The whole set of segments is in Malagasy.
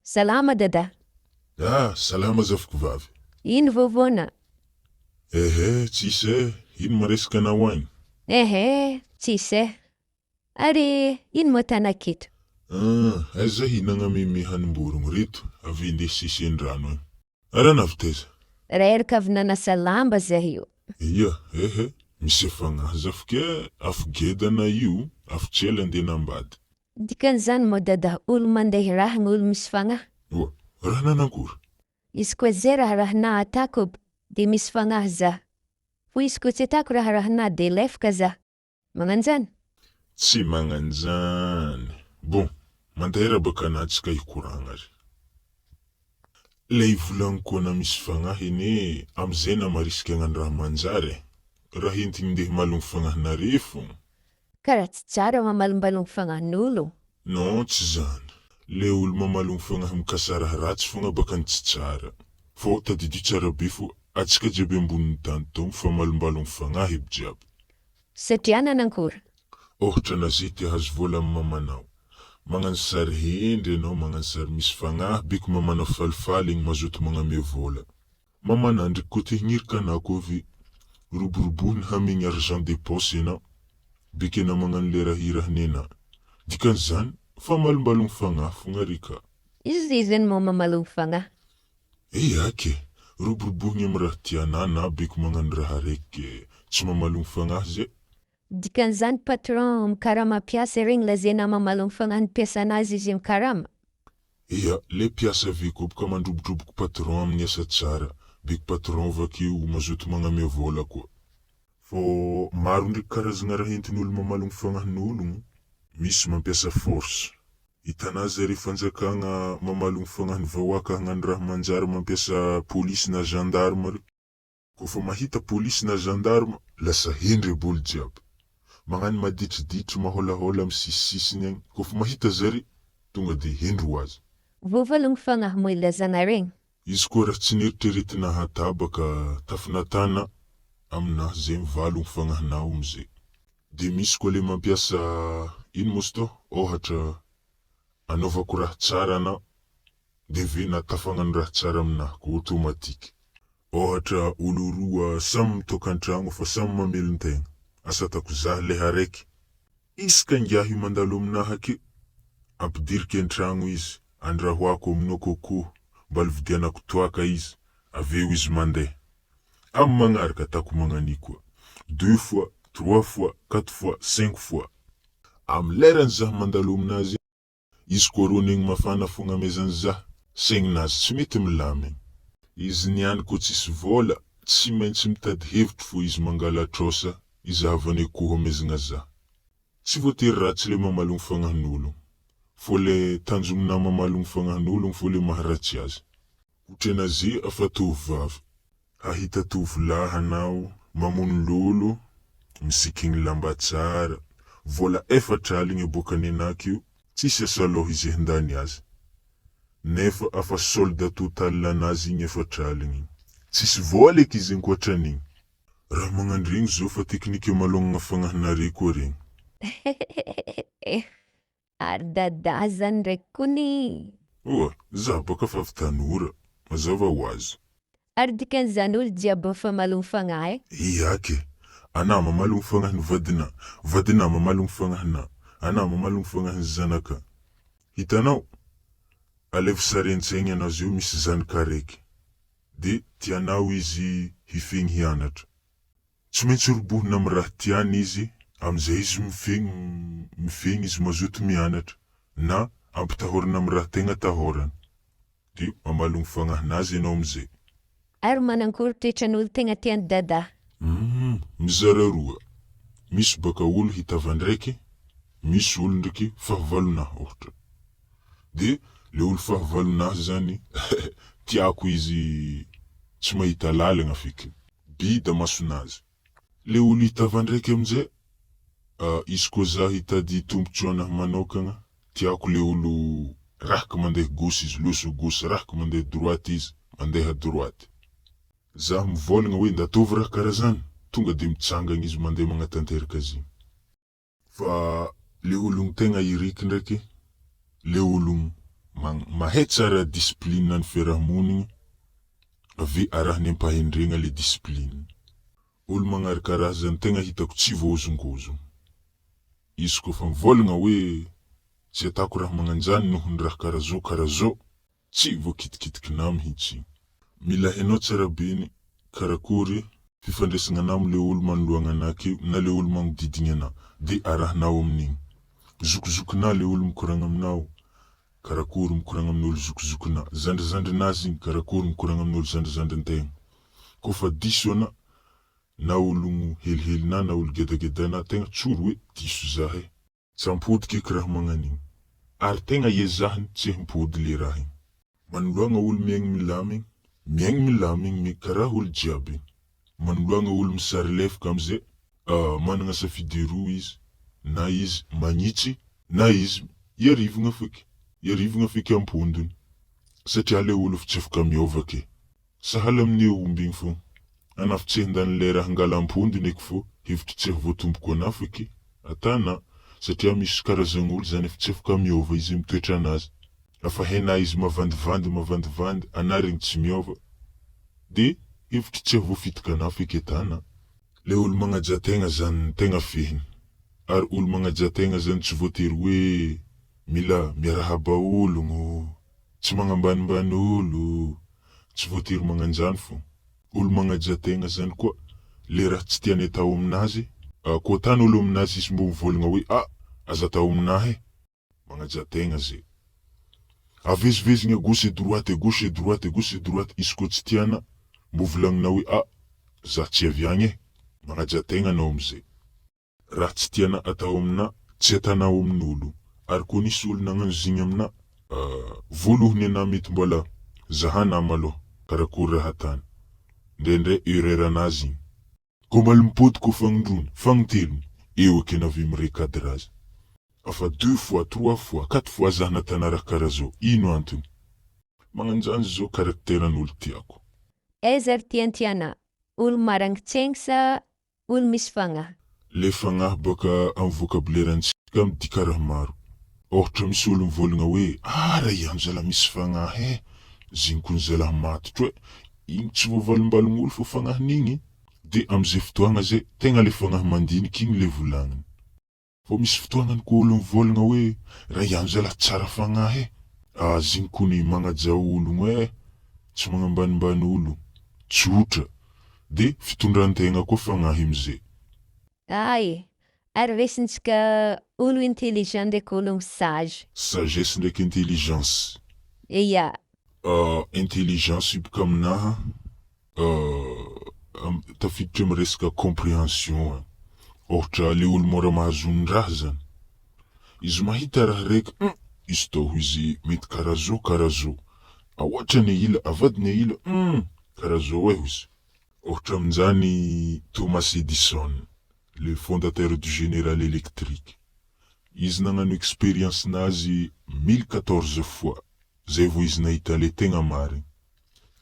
Salama Dada. Ah, salama zafiko vavy. Ino vaovaona? Ehe, tsisy eh, ino maresaka anao agny? Ehe, tsisy eh. Ary ino moa tanako eto? Ah, aiza hihinagna meme hanim-borogno reto avy indehy sisen-drano agny. Ary ana avy taiza? Reraka avy nanasa lamba zah io. Ia, ehe, misy fagnahy zafiko eh, afo gedana io, afo tsy ela andeha nambady. Dikan'izany moa Dada, olo mandeha raha ny olo misy fagnahy? Oa, raha nanankory? Izy koa zay raha rahana atako de misy fagnahy zah. Fo izy koa tsy atako raha rahana de lefaka zah. Magnanjany? Tsy magnanjany. Bon, mandaira baka anah tsika hikoragna ary. Lay volagniko anah misy fagnahy anie amizay na marisika hagnano raha manjary e. Raha entigny ndeha malogno fagnahinare fogna. Karaha tsy tsara mamalombalogno fagnahin'olo. Non tsy zany. Le olo mamalogno fagnahy mikasa raha ratsy fogna bakany tsy tsara. Fô tadidio tsara be fô atsika jiaby ambonin'ny tany tô mifamalombalogno fagnahy aby jiaby. Satria nanankory? Ôhatra naze te hahazo vola amin'ny mamanao. Magnano sary hendry anao, magnano sary misy fagnahy beko mamanao falifaly igny mazoto magname vola. Mamanà ndriky koa te hignirika anà koa ve? Roborobohiny hamegny argent de poche enao. Beka enao magnano le raha irahiny anà. Dikan'izany, famalombalogno fagnahy fogna re ka. Izy izany moa mamalogno fagnahy. Eaka e! Roborobohiny amy raha tianà na beko magnano raha araiky ke tsy mamalogno fagnahy zay. Dikan'izany patron mikarama mpiasa regny lazaina mamalogno fagnahy ny mpiasanazy izy mikarama? Ia, le mpiasa ave koa boka mandrobodroboky patron amin'ny asa tsara, beko patron vakeo mazoto magnamia vola koa. Fô maro ndreky karazagna raha entin'olo mamalogno fagnahin'ologno, misy mampiasa force. Hitanà zare fanjakagna mamalogno fagnahin'ny vahoaka hagnano raha manjary mampiasa polisy na gendarme reo. Kôfa mahita polisy na gendarme, lasa hendry aby olo jiaby. Magnano maditriditry mahôlahôla amy sisisisiny agny, kôfa mahita zare, tonga de hendry ho azy. Voavalogno fagnahy moa ilazana regny. Izy koa raha tsy neritreretina hatabaka tafinatana aminahy zay mivalogno fagnahinao amizay. De misy koa le mampiasa ino moa izy tô, ôhatra anaovako raha tsara anao de ve na tafagnano raha tsara aminahy koa automatique. Ôhatra olo roa samy mitokantragno fa samy mamelon-tegna, asa ataoko zah le araiky, isaka ingahy io mandalo aminahy ake, ampidiriko an-tragno izy, andrahoako aminao kokoa, mbal vidianako toaka izy, avy eo izy mandeha. Amy magnaraka ataoko magnania koa, deux fois, trois fois, quatre fois, cinq fois. Amy lerany zah mandalo aminazy, Izy koa rô negny mafana fogna amezany zah, saigninazy tsy mety milamigny. Izy niany koa tsisy vôla, tsy maintsy mitady hevitry fô izy mangala trosa izahavany akoho amezagna zah. Tsy voatery ratsy le mamalogno fagnahin'ologno, fô le tanjognina mamalogno fagnahin'ologno fô le maharatsy azy. Otranaze afa tovovavy. Hahita tovolahy anao, mamono lolo, misikigny lamba tsara, vola 40 aboakany anaka io, tsisy asa loha izy handany azy. Nefa afa solde total anazy igny 40 igny. Tsisy vola eky izy ankoatran'igny. Raha magnano regny zao fa teknika malôgnana fagnahinare koa regny. Ary Dada zany ndraiky kony. Oa, za baka fa avy tanora, mazava ho azy. Ary dikan'izany olo jiaby mifamalogno fagnahy e? Ia ke! Anà mamalogno fagnahy ny vadinà, vadinà mamalogno fagnahinà, anà mamalogno fagnahy ny zanakà. Hitanao? Alaivo sary an-tsaigny anao zao misy zanaka araiky, de tianao izy hifegny hianatra. Tsy maintsy robohina amin'ny raha tiany izy, amin'izay izy mifegny, mifegny izy mazoto mianatra, na ampitahorana amin'ny raha tegna atahorany. De mamalogno fagnahinazy ianao amin'izay. Ary manankory toetran'olo tegna tian'i Dada? Humm, mizara roa. Misy baka olo hitavandraiky, misy olo ndraiky fahavalonah ohatra. De le olo fahavalonah zany tiako izy tsy mahita lalagna feky. Bida masonazy. Le olo hitavandraiky amizay, izy koa za hitady tombotsoa anahy manokagna, tiako le olo rahaka mandeha gauche izy loso gauche, rahaka mandeha droite izy mandeha droite. Za mivôlagna hoe nda ataovy raha karaha zany, tonga de mitsangagna izy mandeha magnatanteraka azy igny. Fa le ologno tegna iriky ndraiky, le ologno. Mahay tsara discipline ny fiarahamonigny ave arahiny ampahendregna le discipline. Olo magnaraka raha zany tegna hitako tsy voahozongozogno. Izy koa fa mivolagna hoe tsy atako raha magnanjany noho ny raha karaha zao karaha zao, tsy voakitikitikinà mihitsy igny. Mila hainao tsara be ny karakory fifandraisagna anà amle olo manoloagna anà akeo na le olo magnodidigny anà de arahinao amin'igny. Zokizokinà le olo mikoragna aminao, karakory mikoragna amin'olo zokizokinà, zandrizandrinazy igny karakory mikoragna amin'olo zandrizandrin-tegna. Kôfa diso anà na ologno helihelinà na olo gedagedanà tegna tsory hoe diso zah e. Tsy ampody eky raha magnan'igny. Ary tegna iezahiny tsy himpody le raha igny. Manoloagna olo miaigny milamigny, miaigny milamigny mi karaha olo jiaby. Manoloagna olo misary lefaka amizay, managna safidy roa izy, na izy magnitsy na izy iarivagna feky, iarivagna feky ampondony. Satria le olo efa tsy afaka miova ke. Sahala amin'ny omby igny fô. Anafo tsy handany lera hangala ampondony eky fô hevitry tsy havoatomboko anafo eky. Atana, satria misy karazan'olo zany efa tsy afaka miova izy amy toetranazy. Afa hainà izy mavandivandy mavandivandy anà regny tsy miova. De hevitry tsy havoafitika anafo eky atana. Le olo magnaja tegna zany tegna fehiny. Ary olo magnaja tegna zany tsy voatery hoe mila miarahaba ologno, tsy magnambanimbany olo, tsy voatery magnanjany fô. Olo magnaja tegna zany koa le raha tsy tiany atao aminazy, koa atany olo aminazy izy mbô mivolagna hoe ah aza atao aminahy e. Magnaja tegna zay. Avezivezigny à gauche et droite, à gauche et droite, à gauche et droite, izy koa tsy tiana mbô volagnina hoe ah za tsy avy agny e. Magnaja tegna anao amizay. Raha tsy tiana atao aminà tsy atanao amin'olo. Ary koa nisy olo nagnano zigny aminà, voalohany anà mety mbola zahana malôha karakory raha atany. Ndraindray erreur anazy igny. Koa mbaly mipody koa fagnindroany, fagnitelony, eo akena avy mi-recadrage. Afa deux fois, trois fois, quatre fois zah natana raha karaha zao, ino antony? Magnanjany zao caractère an'olo tiako. Aiza ry tiantiana, olo marangitsaigny sa olo misy fagnahy? Le fagnahy baka amy vocabulaire antsika midika raha maro. Ôhatra misy olo mivolagna hoe ah raha ihany zalahy misy fagnahy e, zegny kony zalahy matotro e, igny tsy voavalimbalin'olo fô fagnahin'igny. De amizay fotoagna zay tegna le fagnahy mandiniky igny le volagniny. Fô misy fotoagnany koa olo mivolagna hoe raha ihany zalahy tsara fagnahy e, ah zegny kony magnaja ologno e, tsy magnambanimbany olo, tsotra. De fitondran-tegna koa fagnahy amizay. Ay, ary resintsika olo intelligent ndraiky olo sage. Sagesse ndraiky intelligence. Ia. Intelligence io boka aminaha, tafiditra amy resaka compréhension. Ôhatra le olo mora mahazo ny raha zany. Izy mahita raha raiky, izy tô izy mety karaha zao karaha zao. Ahoatrany ila, avadiny ila, karaha zao e izy. Ôhatra aminjany Thomas Edison, le fondateur du General Electric. Izy nagnano expérience nazy 1014 fois. Zay vao izy nahita le tegna marigny.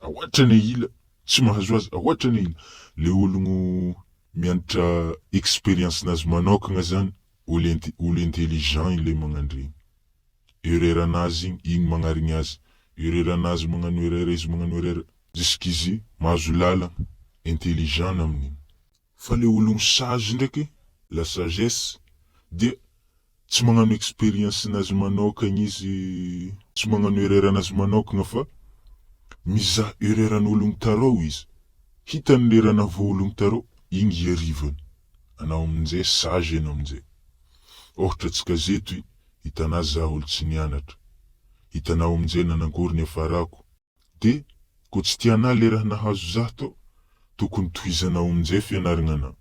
Ahoatrany ila, tsy mahazo azy, ahoatrany ila. Le ologno mianatra expérience nazy manokagna zany, olo intelligent le magnano regny. Erreur anazy igny, igny magnarigny azy. Erreur anazy magnano erreur, izy magnano erreur. Jusqu'izy mahazo lalagna, intelligent amin'igny. Fa le ologno sage ndraiky, la sagesse, dia tsy magnano expérience nazy manokagna izy, tsy magnano erreur anazy manokagna fa mizaha erreur an'ologno tarao izy. Hitany le raha nahavoa ologno tarao, igny iarivany. Anao aminjay sage anao aminjay. Ôhatra antsika zeto hitanà za olo tsy nianatra. Hitanao aminjay nanankory ny afarako. De ko tsy tianà le raha nahazo za tô, tokony tohizanao aminjay fianaragna anà.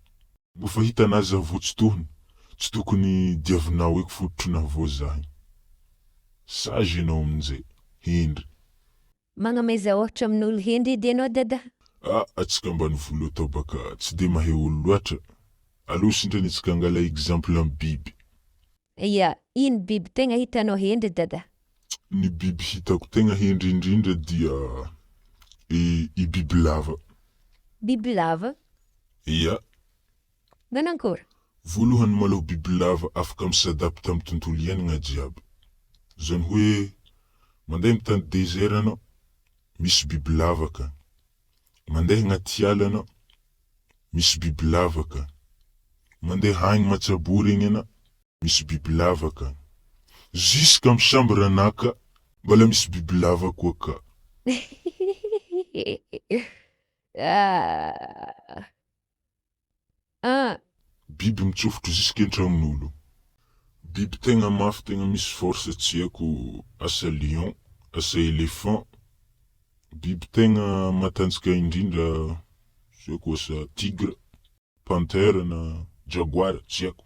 Mbo fa hitanà za vô tsy tohiny, tsy tokony diavinao eky fototry nahavoa za igny. Sage anao aminjay, hendry. Magnameza ôhatra amin'olo hendry edy anao dada. Ah, atsika ambanivolo atao baka tsy de mahay olo loatra. Aleo sindrany atsika angala exemple amy biby. Ia, ino biby tegna hitanao hendry dada? Ny biby hitako tegna hendry indrindra dia i bibilava. Bibilava? Ia. Nanankory? Voalohany malôha bibilava afaka mi-s'adapte amy tontolo iainagna jiaby. Zany hoe. Mandeha amy tany désert anao, misy bibilava akagny. Mandeha agnaty ala anao, misy bibilava akagny. Mandeha agny Matsabory igny anao, misy bibilava akagny. Jusqu'à amy chambre anaka mbola misy bibilava koa ka. Ah. Ah. Biby mitsofotro jusque an-tragnon'olo. Biby tegna mafy tegna misy force tsy haiko asa lion, asa éléphant. Biby tegna matanjaka indrindra tsy haiko asa tigre, panthère na jaguar tsy haiko.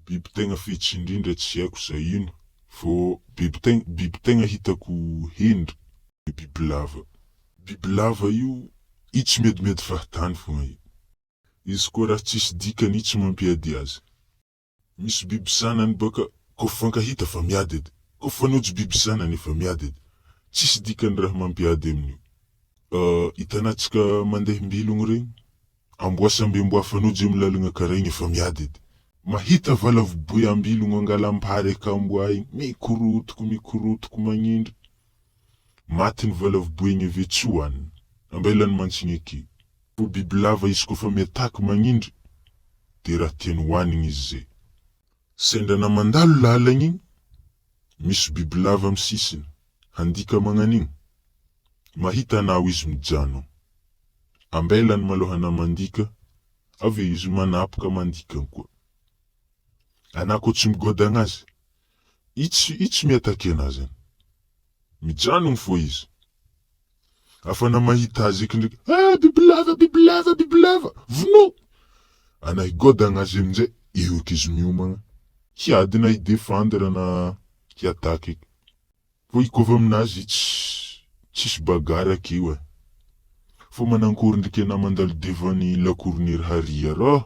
Biby tegna fetsy indrindra tsy haiko sa ino fô biby tegna biby tegna hitako hendry bibilava. Bibilava io, i tsy miadimiady fahatany fogna io. Izy koa raha tsisy dikany i tsy mampiady azy. Misy biby sanany baka kô fankahita fa miady edy. Kô fanojo biby sanany efa miady edy. Tsisy dikany raha mampiady amin'io. Hitanatsika mandeha mbilogno regny, amboa samby amboa fanojo amy lalagna karaha igny efa miady edy. Mahita valavoboy ambilogno angalam-pary aka amboa igny, mikorotoko mikorotoko magnindry. Maty ny valavoboy igny avy eo tsy hoaniny. Ambelany mantsigny ake. Fô bibilava izy kôfa miataky magnindry de raha tiany hoanigny izy zay. Sendra na mandalo lalagna igny, misy bibilava amy sisiny, handika magnan'igny, mahita anao izy mijano. Ambelany malôha anao mandika, avy eo izy manapaka mandika koa. Anao koa tsy migodagna azy, i tsy i tsy miataky anao zany. Mijanogno fô izy. Afana mahita azy eky ndraiky, ah bibilava, bibilava, bibilava, vono! Ana higodagna azy aminjay, eo eky izy miomagna, hiady na hi-défendre na hi-attaque eky. Fô i kôfa aminazy tsy tsisy bagarre akeo e. Fô manankory ndraiky anah mandalo devant ny lakoron'i Haria rô,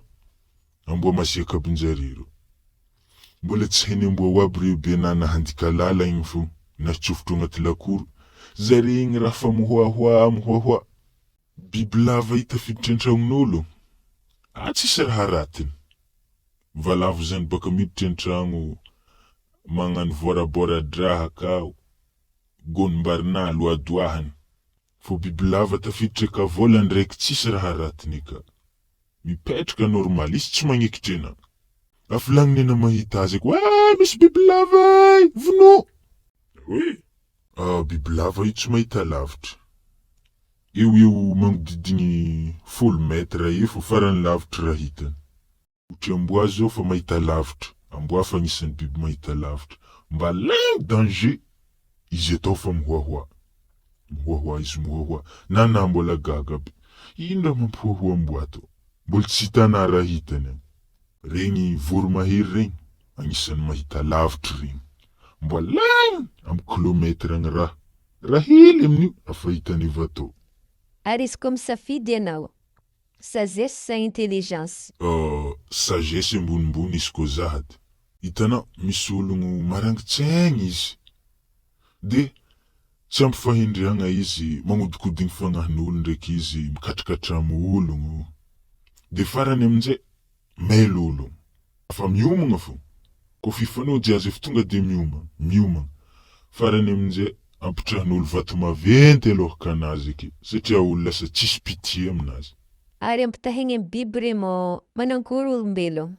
amboa masiaka aby njare reo. Mbola tsy hainy amboa ho aby reo be na nahandika lala igny fô natsofotro agnaty lakoro, zare igny raha fa mihoahoa mihoahoa. Bibilava hita tafiditry an-tragnon'olo, ah tsisy raha ratiny. Valavo zany baka miditry an-tragno magnano voarabora-draha akao, gônim-barina loadoahany. Fô bibilava tafiditry aka vola ndraiky tsisy raha ratiny aka. Mipetraka normal, izy tsy magnekitry anah. Afilagniny ana mahita azy ako, ah misy bibilava e, vono! Oe, ah bibilava io tsy mahita lavitra. Eo eo magnodidigny 10 mètres eo fô farany lavitra raha hitany. Ohatry amboa zao fa mahita lavitra. Amboa fa anisan'ny biby mahita lavitra. Mba laigny danger, izy atao fa mihoahoa. Mihoahoa izy mihoahoa. Na na mbola gaga aby. Ino raha mampihoahoa amboa tô? Mbola tsy hitanà raha hitany agny. Regny voromahery regny, anisan'ny mahita lavitra regny. Mbola laigny amy kilomètre agny raha. Raha hely amin'io afa hitany avy atao. Ary izy koa misafidy ianao, sagesse sa intelligence? Sagesse ambonimbony izy koa zahady. Hitanao, misy ologno marangitsaigny izy. De tsy ampy fahendriagna izy, magnodikodigny fagnahin'olo ndraiky izy, mikatrakatramo ologno. De farany aminjay, mailo ologno. Fa miomagna fô. Koa fifanojo azy efa tonga de miomagna, miomagna. Farany aminjay, ampitrahan'olo vato maventy aloha anazy ake, satria olo lasa tsisy pitié aminazy. Ary ampitahegny amy biby re mô manankory olombelo?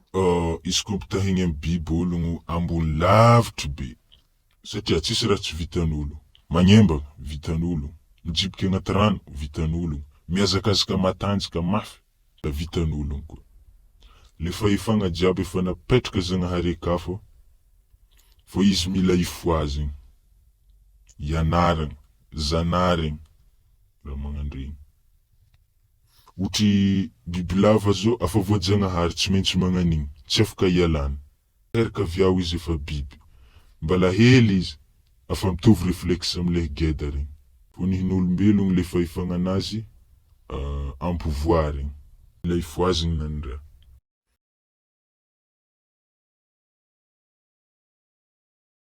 Izy koa ampitahegny amy biby ologno ambony lavitry be. Satria tsisy raha tsy vitan'olo. Magnembagna, vitan'olo. Mijiboky agnaty rano, vitan'olo. Mihazakazaka matanjaka mafy, da vitan'olo koa. Le fahefagna jiaby efa napetraka Zagnahary eka fô, fô izy mila ifohazigny, ianaragna, zanarigny, raha magnandregny. Ohatry bibilava zao afa voajagnahary tsy maintsy magnan'igny, tsy afaka ialana. Teraka avy ao izy efa biby. Mbala hely izy, afa mitovy réflexe amle geda regny. Fô nihin'olombelogno le fahefagna anazy ampivoarigny. Mila ifohazigny nany raha.